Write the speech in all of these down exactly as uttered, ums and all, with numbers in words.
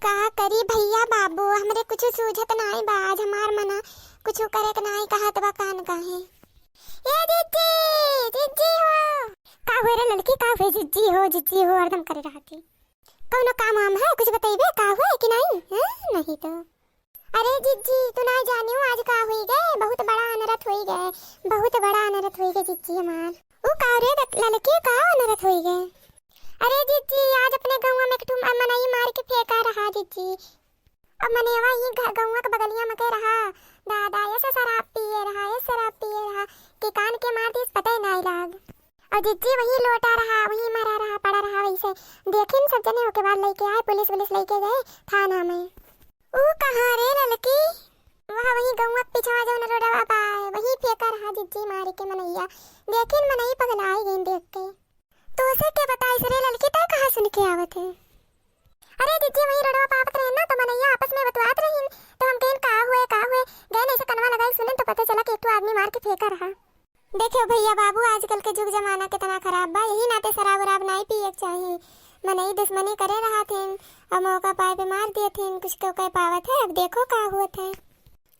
का करी भइया बाबू, हमरे कुछ सूझत नाई बा। आज हमार मना कुछ करे के नाई कहत बा, कान काहे। ए जिज्जी, जिज्जी हो। का हुए रे ललकी, का हुए? जिज्जी हो, जिज्जी हो, हरदम करे रहती। कौनो काम वाम है, कुछ बतइबे, का हुए कि नाई? हैं? नहीं तो। अरे जिज्जी, तू नाई जानियो आज का हुई गए, बहुत बड़ा अनरथ हुई गए, बहुत बड़ा अनरथ हुई गए जिज्जी हमार। ऊ का रे ललकी, का अनरथ हुई गए? अरे जिज्जी, आज अपने गौवा में एक ठो मनई मार के फेंका रहा जिज्जी। अब मनइवा ही घ-, गौवा के बगलिया में के रहा, दादा, ऐसे शराब पिए रहा, ऐसे शराब पिए रहा कि कान के मार दिस, पता ही नाई लाग। और जिज्जी वही लोटा रहा, वही मरा रहा, पड़ा रहा वैसे। देखिन सब जने, ओके बाद लइके आए, पुलिस वुलिस लइके गए थाना में। ऊ कहाँ रे ललकी? वह वही गौवा के पिछवा जौन रोडवा बा, वही फेंका रहा जिज्जी मार के मनइया। देखिन मनई पगलाई गईन देख के। तोसे के बताइस रे ललकी, तै कहाँ सुन के आवत है? अरे जिज्जी, वही रोडवा पे आवत रहे ना, तो मनइया आपस में बतुआत रहिन, तो हम कहिन, "का हुए, का हुए?" गए नहीं से कनवा लगाई सुनिन, तो पता चला कि एक ठो आदमी मार के फेंका रहा। देखियो भइया बाबू, आजकल के जुग जमाना कितना खराब बा, यही नाते शराब उराब नाई पिए के चाही। मनई दुश्मनी करे रहा थिन, और मौका पाए पे मार दिए थिन, कुछ तो कह पावत है, अब देखो का हुआ है।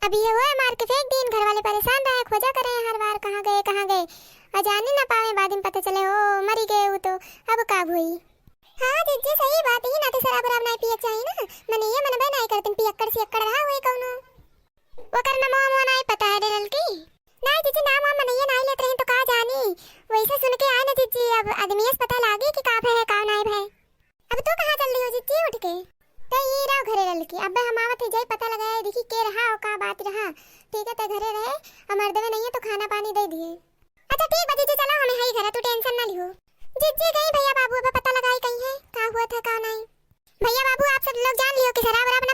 अब ये हुआ मार के फेंक दीन, घर वाले परेशान रहे, खोजा करे हर बार, "कहाँ गए, कहाँ गए?" और जाने ना पावे, बाद में पता चले, "ओ, मरी गए वो तो, अब का हुई?" हाँ जिज्जी, सही बात, यही नाते शराब उराब नाई पिए चाही ना, मनइया मनबे नाई करतिन, पियक्कड़ सियक्कड़ रहा हुई कौनो। ओकर नमवा मवा नाई पता है रे ललकी? नाई जिज्जी, नाम वाम मनइया नाई लेत रही तो का जानी, वैसे सुन के आए ना जिज्जी, अब आदमी से पता लागी कि का भय है, का नाई भय। अब तू कहाँ चल रही हो जिज्जी उठ के? तै ई रहो घरे ललकी, अब हम आवत ही, जाई पता लगाए, देखी के रहा और का बात रहा। ठीक है, तै घरे रहे, और मर्दवे नहीं है तो खाना पानी दे दिए। अच्छा ठीक बा जिज्जी, चलो हमें है घर, तू tension ना लिहो। जिज्जी गई, भइया बाबू अब पता लगाई कहीं है, का हुआ था का नहीं। भइया बाबू आप सब लोग जान लिहो कि शराब वराब ना